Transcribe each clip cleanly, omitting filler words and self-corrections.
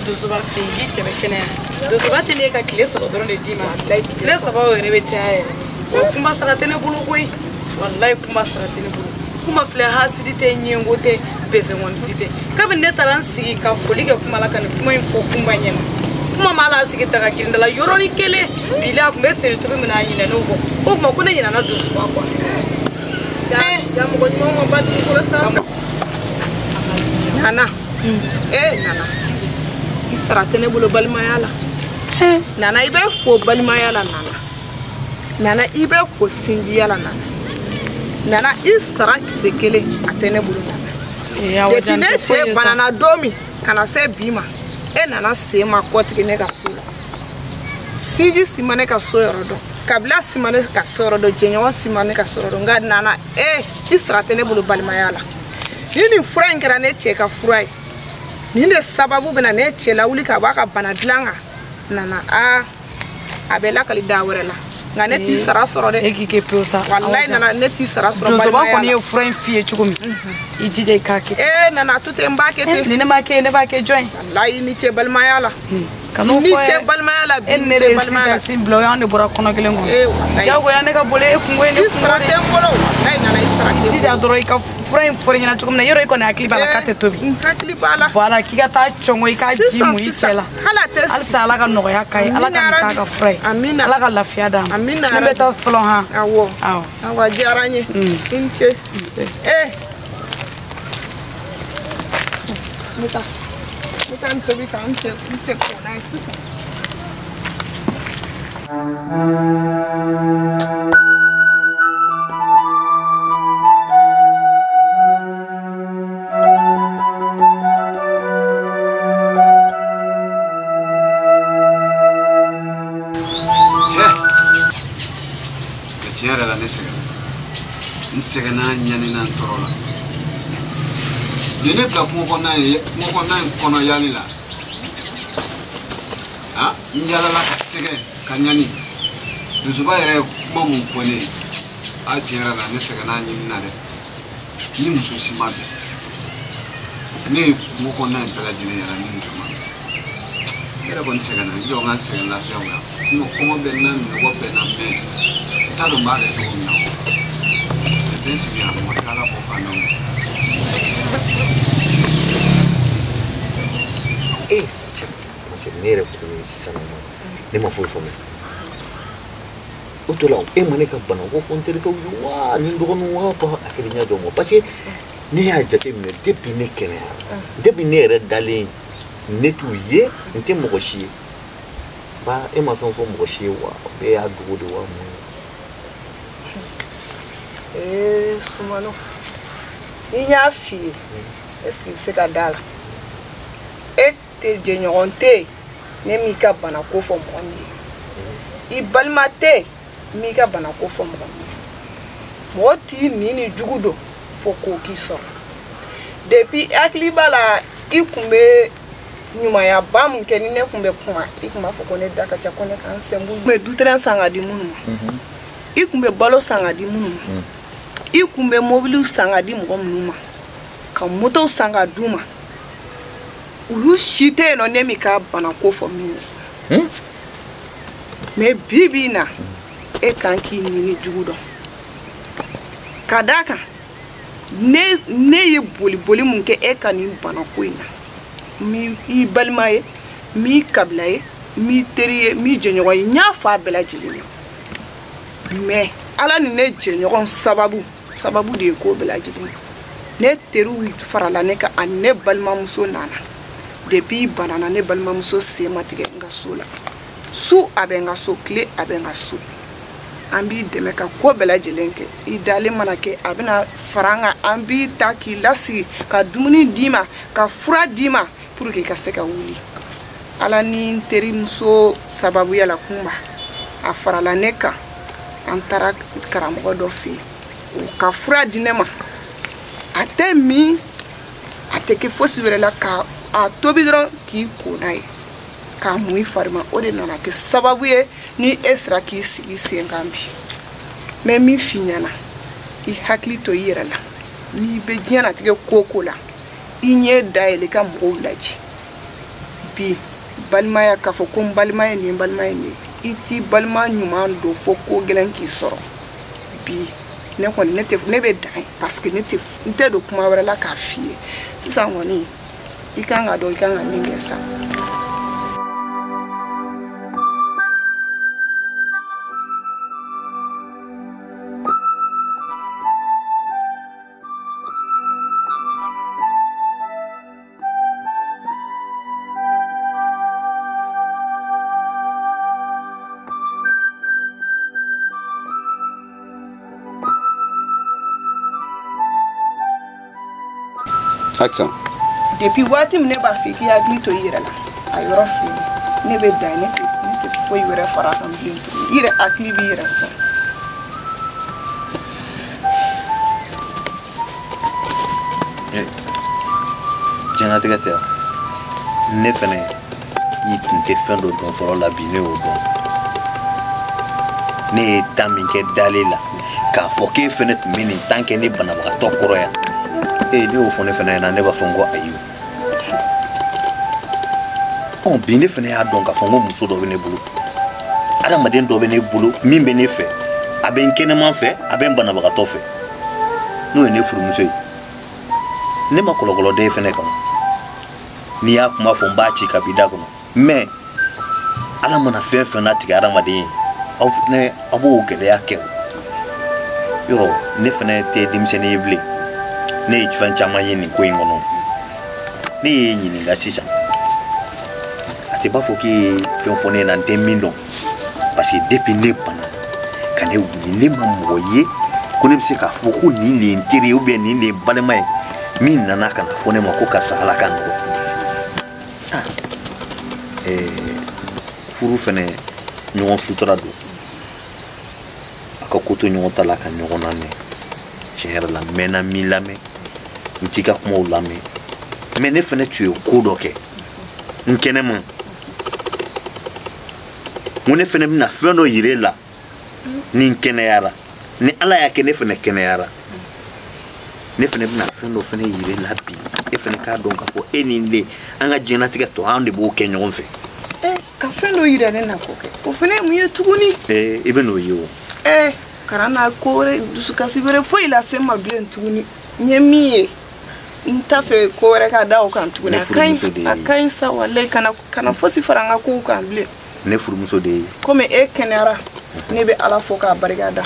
Donsoba fɛ yen k'i cɛ bɛ kɛnɛya donsoba tɛ ne ka tile saba dɔrɔn de d'i ma tile saba o yɛrɛ bɛ caya yɛrɛ o kuma sara tɛ ne bolo koyi walayi kuma sara tɛ ne bolo kuma filɛ hasidi tɛ ɲɛngo tɛ besenkɔnidi tɛ kabini ne taara n sigi ka foli kɛ kuma la ka nin kuma in fɔ kuma ɲɛna kuma ma ala sigi daga girinda la yɔrɔnin kelen bi la a tun bɛ seri tobi min na a ɲinɛn'o kɔ o tuma ko ne ɲinɛna donsoba kɔ. Ja mɔgɔ ɲumanw ma ba dugukolo sanfɛ. Nana nana i sara tɛ ne bolo balimaya la. Nana i bɛ fo balimaya la nana. Nana i bɛ fo sinjiya la nana. Nana i sara kisɛ kelen a tɛ ne bolo nana. Depuis ne cɛ banana don min ka na se bi ma e nana sen ma kɔtigi ne ka so la. Sinji si ma ne ka so yɔrɔ dɔn. Kabila si ma ne ka so yɔrɔ dɔn. Jɛɲɔgɔn si ma ne ka so yɔrɔ dɔn. Nka nana i sara tɛ ne bolo balimaya la. Ni nin fura in kɛra ne cɛ ka fura ye. Nin de sababu bɛna ne cɛ lawuli ka bɔ a ka bana dilan kan nana a bɛ lakali da wɛrɛ la nka ne t'i sara sɔrɔ dɛ. E k'i kɛ pewu sa. Walayi nana ne t'i sara sɔrɔ balimaya la. Donsoba kɔni ye fura in f'i ye cogo min i jija i k'a kɛ. Nana to ten n b'a kɛ ten. Ni ne m'a kɛ ne b'a kɛ jɔn ye. Walayi ni ce balimaya la. Kan'o ni fɔ ce balimaya la bi e ne ni de ce ye balimaya la. sin ka sin bila o y'an de bɔra kɔnɔ kelen kɔnɔ. Jagoya ne ka boli e kungo ye ne I kungo sara de. tɛ n bolo walayi nana i sara tɛ n bolo. Jija dɔrɔn i ka fura in fɔr'i ɲɛna cogo min na yɔrɔ i kɔni hakili b'a la k'a tɛ tobi. N hakili b'a la. Voilà k'i ka taa cɔngɔ i ka ji mun i cɛ la. Hali a tɛ Halisa ala ka nɔgɔya k'a ye ala ka nin k'a ka fura ye. Amina. Ala ka lafiya d'a ma. Amina. Ne bɛ taa fɔlɔ han. Awɔ. Awɔ. Awɔ a diyara n ye. I ni ce. Ne taa. Ne taa n tobi ka n cɛ ko n'a ye sisan. Cɛ tiɲɛ yɛrɛ la ne sɛgɛnna n sɛgɛnna ɲanina n tɔɔrɔ la nin ne bila kungo kɔnɔna ye kungo kɔnɔna in kɔnɔ yaali la n yaalala ka sɛgɛn ka ɲani donsoba yɛrɛ ye kuma mun fɔ ne ye a tiɲɛ yɛrɛ la ne sɛgɛnna ɲinina dɛ ni muso si ma bɛn ne ye kungo kɔnɔna in bɛɛ lajɛlen yaala ni muso ma bɛn ne yɛrɛ kɔni sɛgɛnna i jɔ n ka n sɛgɛn lafiya o la sinon kɔngɔ bɛ n na minɔgɔ bɛ n na mɛ n t'a dɔn n b'a kɛ cogo min na o ne tɛ n sigi yan mɔgɔ tɛ ala kɔ fan dɔn. Ne yɛrɛ kun ye sisan nɔ ne ma foyi faamuya o to la e ma ne ka bana ko fɔ n terikɛw ye wa ni n dɔgɔninw wa ba hakili ɲɛ jɔ ma parce que ne y'a jateminɛ depuis ne kɛnɛyara depuis ne yɛrɛ dalen ne t'u ye n tɛ mɔgɔ si ye ba e ma fɛn fɔ mɔgɔ si ye wa e y'a dogo de wa mun ye. Sumano ni n y'a f'i ye est ce que i bɛ se ka da la e tɛ jɛɲɔgɔn tɛ yen ne m'i ka bana ko fɔ mɔgɔ min ye i balima tɛ yen m'i ka bana ko fɔ mɔgɔ min ye mɔgɔ t'i ni jugu don fo k'o k'i sɔrɔ depuis hakili b'a la i kun bɛ ɲumanyaba mun kɛ ni ne kun bɛ kuma i kun b'a fɔ ko ne da ka ca ko ne ka n sen bɔ. I kun bɛ dutɛrɛn san ka di minnu ma i kun bɛ balo san ka di minnu ma i kun bɛ mobiliw san ka di mɔgɔ minnu ma ka motow san ka d'u ma olu si tɛ yen nɔ ne m'i ka bana ko fɔ min ye mais bi bi in na e kan k'i ɲini jugu dɔn ka d'a kan ne ye boli boli mun kɛ e ka nin bana ko in na n m'i balima ye n m'i kabila ye n m'i teri ye n m'i jɛɲɔgɔn ye n y'a fɔ a bɛɛ lajɛlen ye mais ala ni ne jɛɲɔgɔn sababu de ye ko bɛɛ lajɛlen ye ne teriw farala ne kan ani ne balimamuso nana depuis banana ne balimamuso sen ma tigɛ n ka so la su a bɛ n ka so tile a bɛ n ka so An b'i dɛmɛ ka ko bɛɛ lajɛlen kɛ. I dalen mana kɛ a bɛna fara an kan, an b'i ta k'i lasigi ka dumuni d'i ma ka fura d'i ma pour que i ka se ka wuli. Ala ni n terimuso sababuya la Kunba a farala ne kan, an taara karamɔgɔ dɔ fɛ yen, o ka fura di ne ma. A tɛ min, a tɛ kɛ fosi wɛrɛ la, ka a tobi dɔrɔn k'i ko n'a ye k'a mun i fari ma. O de nana kɛ sababu ye ni e sera k'i sigi sen kan bi. N bɛ min f'i ɲɛna, i hakili to i yɛrɛ la. N'i bɛ diɲɛnatigɛ ko o ko la, i ɲɛ dayɛlɛ i ka mɔgɔw lajɛ. Bi balimaya, k'a fɔ ko n balima ye nin ye, n balima ye nin ye, i t'i balima ɲuman don fo ko gɛlɛn k'i sɔrɔ. Bi ne kɔni ne tɛ, ne bɛ dan yen parce que ne tɛ, n tɛ don kuma wɛrɛ la k'a f'i ye. Sisan kɔni i kan ka dɔn i kan ka min kɛ sa. Action. Depuis waati min ne b'a f'i k'i hakili to i yɛrɛ la, a yɔrɔ filɛ ne bɛ dan, ne tɛ foyi wɛrɛ fara a kan bilen tuguni. I yɛrɛ hakili b'i yɛrɛ sɔn. Diɲɛlatigɛ tɛ yan. Ne fɛnɛ i tun tɛ fɛn dɔ dɔn fɔlɔ la, bi ne y'o dɔn. Ne ye tan min kɛ dalen la k'a fɔ k'e fɛnɛ tun bɛ nin tan kɛ ne banabagatɔ kɔrɔ yan. Ee, ne y'o fɔ ne fɛnɛ ɲɛna, ne b'a fɔ n ko ayi. Ɔ bi ne fɛnɛ y'a dɔn k'a fɔ n ko muso dɔ bɛ ne bolo, adamaden dɔ bɛ ne bolo min bɛ ne fɛ, a bɛ n kɛnɛman fɛ, a bɛ n banabagatɔ fɛ, n'o ye ne furumuso ye. Ne ma kɔlɔkɔlɔ den fɛnɛ kama. N'i y'a kuma fɔ n b'a ci ka b'i da kɔnɔ. Mais Ala mana fɛn fɛn latigɛ adamaden ye, aw fɛnɛ aw b'o gɛlɛya kɛ o. Yɔrɔ ne fɛnɛ tɛ denmisɛnnin ye bilen. Ne ye fɛn caman ye nin ko in kɔnɔ. Ne y'e ɲininka sisan, a tɛ b'a fɔ k'e ye fɛn fɔ ne ɲɛna n tɛ min dɔn. Parce que depuis ne banna ka ne wuli, ne ma mɔgɔ ye ko ne bɛ se k'a fɔ ko nin de ye n teri ye ou bien nin de ye n balima ye min nana ka na fɔ ne ma ko karisa Ala ka nɔgɔ. Furu fɛnɛ ɲɔgɔn sutura don. A ka ko to ɲɔgɔn ta la ka ɲɔgɔn lamɛn. Tiɲɛ yɛrɛ la n mɛnna min lamɛn, n t'i ka kumaw lamɛn. Mais ne fɛnɛ tun ye ko dɔ kɛ n kɛnɛma. N ko ne fɛnɛ bɛna fɛn dɔ yir'e la ni n kɛnɛyara. Ni Ala y'a kɛ ne fɛnɛ kɛnɛyara, ne fɛnɛ bɛna fɛn dɔ fɛnɛ yir'e la bi. E fɛnɛ k'a dɔn k'a fɔ e ni ne, an ka diɲɛlatigɛ tɔ an de b'o kɛ ɲɔgɔn fɛ. Ka fɛn dɔ yira ne na k'o kɛ, o fɛnɛ ye mun ye tuguni? I bɛ n'o ye o. Kana na ko wɛrɛ, dusukasi wɛrɛ foyi lase n ma bilen tuguni. N ye min ye, n t'a fɛ ko wɛrɛ ka da o kan tuguni. Ne furumuso de ye. A ka ɲi sa walayi, kana fosi fara n ka kow kan bilen. Ne furumuso de ye. Komi e kɛnɛyara, ne bɛ Ala fo k'a barika da.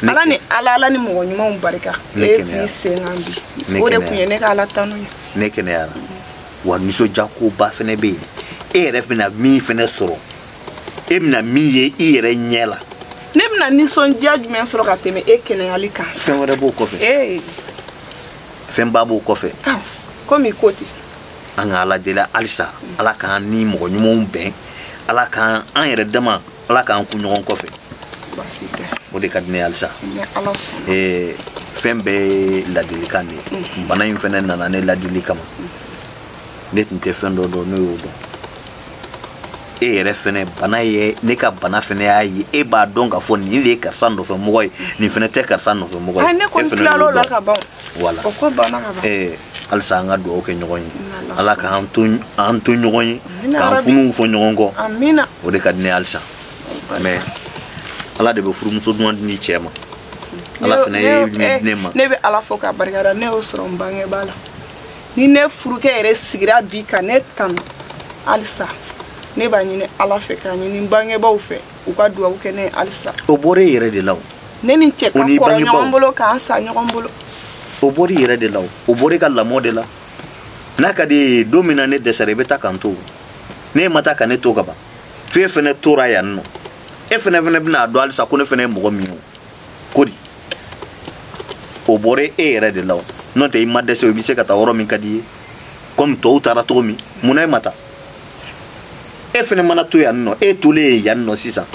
Ala ni Ala, Ala ni mɔgɔ ɲumanw barika. Ne E kɛnɛyara. b'i sen kan bi. Ne O de kɛnɛyara. kun ye ne ka Ala tanu ye. Ne kɛnɛyara. Wa nisɔndiya koba fɛnɛ bɛ yen. E yɛrɛ bɛna min fɛnɛ sɔrɔ, e bɛna min ye i yɛrɛ ɲɛ la. Ne bɛna nisɔndiya jumɛn sɔrɔ ka tɛmɛ e kɛnɛyali kan? Fɛn wɛrɛ b'o kɔfɛ. Ee. Fɛnba b'o kɔfɛ. Awɔ, komi i ko ten. An ka Ala deli halisa, Ala k'an ni mɔgɔ ɲumanw bɛn, Ala k'an an yɛrɛ dama, Ala k'an kun ɲɔgɔn kɔfɛ. Baasi tɛ. O de ka di ne ye halisa. Ni Ala sɔnna. Fɛn bɛɛ ye ladilikan de ye. Bana in fɛnɛ nana ne ladili kama. Ne tun tɛ fɛn dɔ dɔn, ne y'o dɔn. E yɛrɛ fɛnɛ bana ye, ne ka bana fɛnɛ y'a ye, e b'a dɔn k'a fɔ nin de ye karisa nɔfɛ mɔgɔ ye, nin fɛnɛ tɛ karisa nɔfɛ mɔgɔ ye. Ne kɔni E fɛnɛ tilal'o y'o la dɔn. ka ban. Voilà. O ko banna ka ban. Halisa an ka dugawu kɛ ɲɔgɔn ye. N'Ala Ala sɔnna. k'an to, an to ɲɔgɔn ye, Amina, k'an Arabi. funuw fɔ ɲɔgɔn kɔ. Amina. O de ka di ne ye halisa. Mais Ala de bɛ furumuso duman di cɛ ma. Ala fɛnɛ ye min di ne ma. Ne bɛ Ala fo k'a barika da, ne y'o sɔrɔ n bangebaa la. Ni ne furukɛ yɛrɛ sigira bi ka ne tanu halisa, ne b'a ɲini Ala fɛ k'a ɲini n bangebaaw fɛ u ka dugawu kɛ ne ye halisa. O bɔra e yɛrɛ de la o. Ne ni cɛ ka O n'i kɔrɔ bangebaaw. ɲɔgɔn bolo k'an sa ɲɔgɔn bolo. O bɔra i yɛrɛ de la o. O bɔra i ka lamɔ de la. N'a ka di e ye don min na ne dɛsɛra i bɛ taa k'an to o. Ne ma taa ka ne to ka ban. F'e fɛnɛ tora yan nɔ. E fɛnɛ bɛna a dɔn halisa ko ne fɛnɛ ye mɔgɔ min ye o. Ko di? O bɔra e yɛrɛ de la o. N'o tɛ i ma dɛsɛ i bɛ se ka taa yɔrɔ min ka di i ye. Komi tɔw taara cogo min, munna e ma taa? E fɛnɛ mana to yan nɔ, e tolen ye yan nɔ sisan.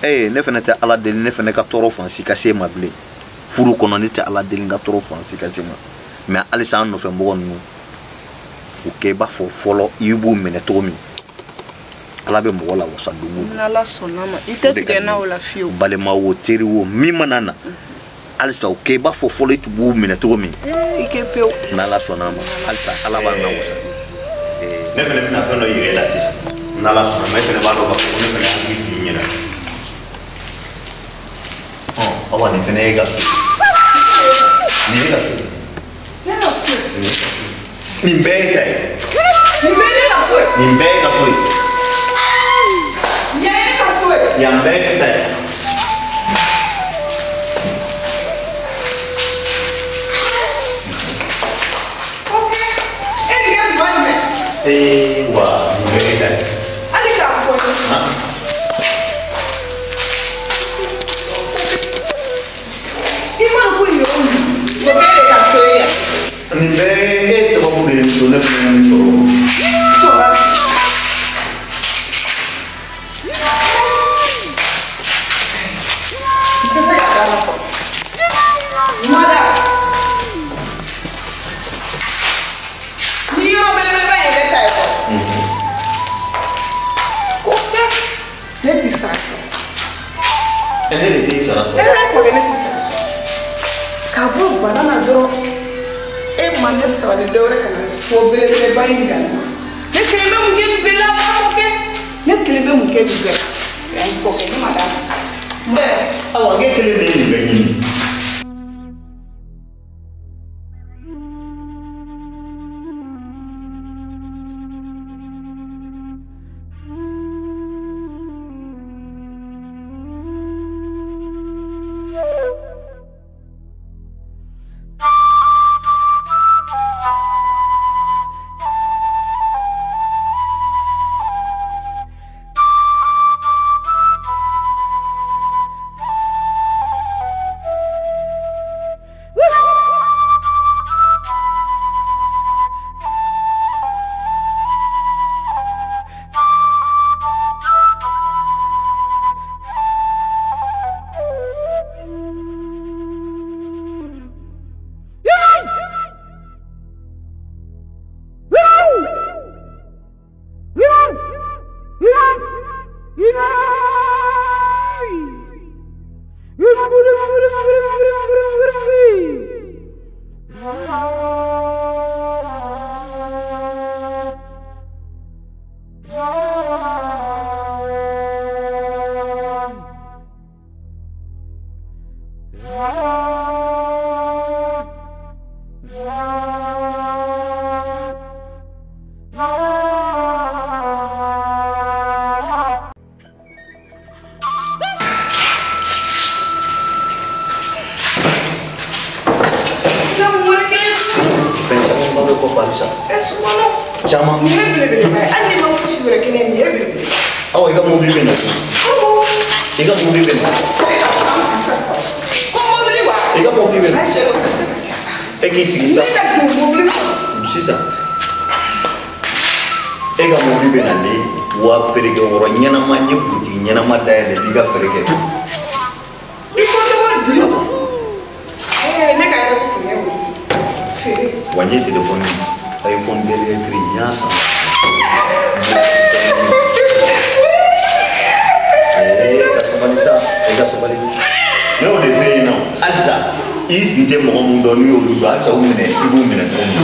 Ee ne fɛnɛ tɛ Ala deli ne fɛnɛ ka tɔɔrɔ fan si ka se e ma bilen. Furu kɔnɔ ne tɛ Ala deli n ka tɔɔrɔ fan si ka se ma. Mais halisa an nɔfɛ mɔgɔ ninnu, u kɛ i b'a fɔ fɔlɔ i b'u minɛ cogo min. Ala bɛ mɔgɔ lawasa don o don. N'Ala sɔnna ma, i tɛ tigɛ n na o la fiyewu. Balima wo, teri wo, min mana na. Halisa o kɛ i b'a fɔ fɔlɔ i tun b'u minɛ cogo min. I kɛ pewu. N'Ala sɔnna ma, halisa Ala b'an lawasa. Ne fɛnɛ bɛna fɛn dɔ yira e la sisan. N'Ala sɔnna ma, e fɛnɛ b'a dɔn k'a fɔ ko ne fɛnɛ hakili t'i ɲɛna. Awa nin fɛnɛ y'e ka so. Nin y'e ka so. Ne ka so. Nin bɛɛ y'e ta ye. Nin bɛɛ ye ne ka so ye. Nin bɛɛ y'e ka so ye. Yan ye ne ka so ye. Yan bɛɛ y'e ta ye. Ok. E nin kɛ tuma jumɛn? Ee wa nin bɛɛ y'e ta ye. Hali k'a fɔ ne. Han? I mana ko nin yɔrɔ min, o bɛɛ de ka so ye yan. Nin bɛɛ e sababu de ye to ne fɛnɛ ye nin sɔrɔ. Jɔ ka sigi. N tɛ se ka da la kɔ. Mada. Ni yɔrɔ belebeleba in yɛrɛ ta ye kɔ. Ko kɛ ne ti sara sɔrɔ. Ne de t'e sara sɔrɔ. E kɔrɔkɛ ne ti sara sɔrɔ. Ka bɔ bana na dɔrɔn e ma ne sara ni dɔwɛrɛ ka na so belebeleba in yira ne ma. Ne kelen bɛ mun kɛ nin bɛɛ la kɔrɔkɛ? Ne kelen bɛ mun kɛ nin bɛɛ la? Ayi kɔrɔkɛ ne ma d'a ma. Awa k'e kelen de ye nin bɛɛ ɲini. Fɛn camanba bɛ kɔfɛ halisa. E Sumano. Caman. Nin ye belebeleba ye. Hali n'i ma fosi wɛrɛ kɛ ne ye, nin ye belebeleba ye. Awa i ka mobili bɛ na. I ka mobili bɛ na. Ko mobili wa? I ka mobili bɛ na. Ayi sɛ o tɛ se ka kɛ sa. E k'i sigi sa. Ne ka don mobili kɔnɔ. Sisan. E ka mobili bɛ na ni wa feerekɛ yɔrɔ ɲɛnama n ye butigi ɲɛnama dayɛlɛ b'i ka feere kɛ. I ko cogo di? Ne ka yɛrɛ kun ye o ye. Feere. Wa n ye telefɔni iPhone dernier cri n y'a san. Ee ka sabali sa, e ka sabali. Ne y'o de f'e ɲɛna o. Halisa i tun tɛ mɔgɔ mun dɔn n'i y'olu dɔn halisa u minɛ i b'u minɛ cogo min.